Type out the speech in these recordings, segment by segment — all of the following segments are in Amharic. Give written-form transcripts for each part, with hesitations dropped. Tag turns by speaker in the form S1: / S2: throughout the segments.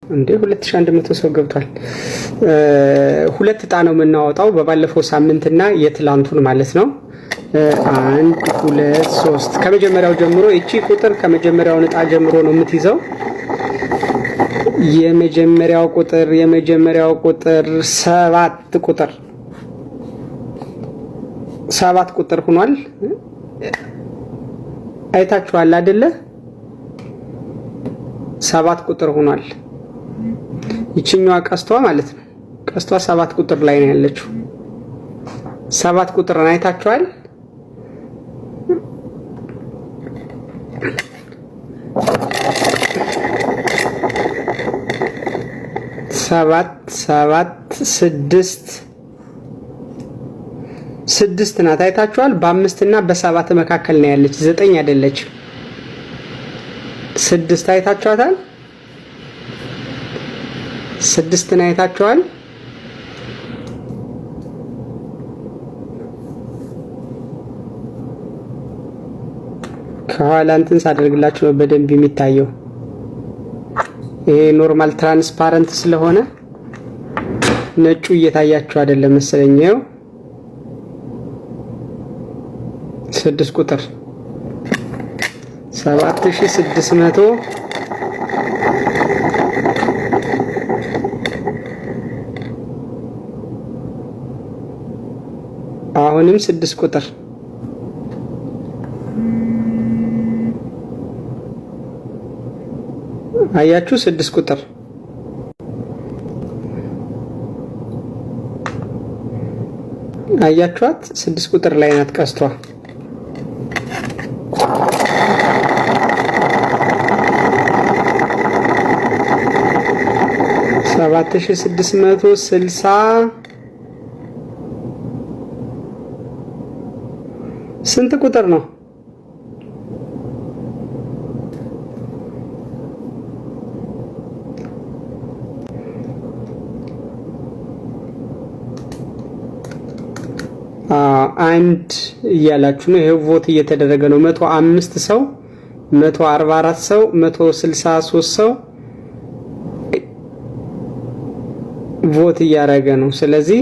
S1: እንዴ 2100 ሰው ገብቷል። ሁለት እጣ ነው የምናወጣው በባለፈው ሳምንትና የትላንቱን ማለት ነው። አንድ ሁለት ሶስት። ከመጀመሪያው ጀምሮ እቺ ቁጥር ከመጀመሪያው እጣ ጀምሮ ነው የምትይዘው። የመጀመሪያው ቁጥር 7 ቁጥር፣ 7 ቁጥር ሆኗል። አይታችኋል አይደለ? 7 ቁጥር ሆኗል። ይችኛዋ ቀስቷ ማለት ነው። ቀስቷ 7 ቁጥር ላይ ነው ያለችው። 7 ቁጥርን አይታችኋል። 7 7 6 6 ናት። አይታችኋል። በአምስት እና በሰባት መካከል ነው ያለች፣ 9 አይደለች። 6 አይታችኋታል። 6ን አይታችኋል። ከኋላ እንትን ሳደርግላችሁ ነው በደንብ የሚታየው። ይሄ normal transparent ስለሆነ ነጩ እየታያችሁ አይደለም መሰለኝ። ይኸው 6 ቁጥር 7600። አሁንም 6 ቁጥር። አያችሁ፣ 6 ቁጥር። አያችኋት፣ 6 ቁጥር ላይ ናት ቀስቷ። 7660። ስንት ቁጥር ነው? አንድ እያላችሁ ነው። ይሄው vote እየተደረገ ነው። 105 ሰው፣ 144 ሰው፣ 163 ሰው vote እያደረገ ነው። ስለዚህ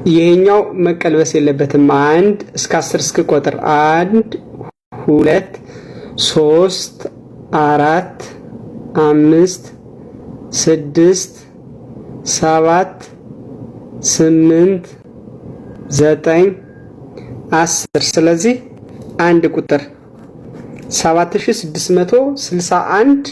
S1: ይሄኛው መቀልበስ የለበትም። 1 እስከ 10 እስክቆጥር አንድ፣ ሁለት፣ ሶስት፣ አራት፣ አምስት፣ ስድስት፣ ሰባት፣ ስምንት፣ 9፣ 10። ስለዚህ 1 ቁጥር 7661።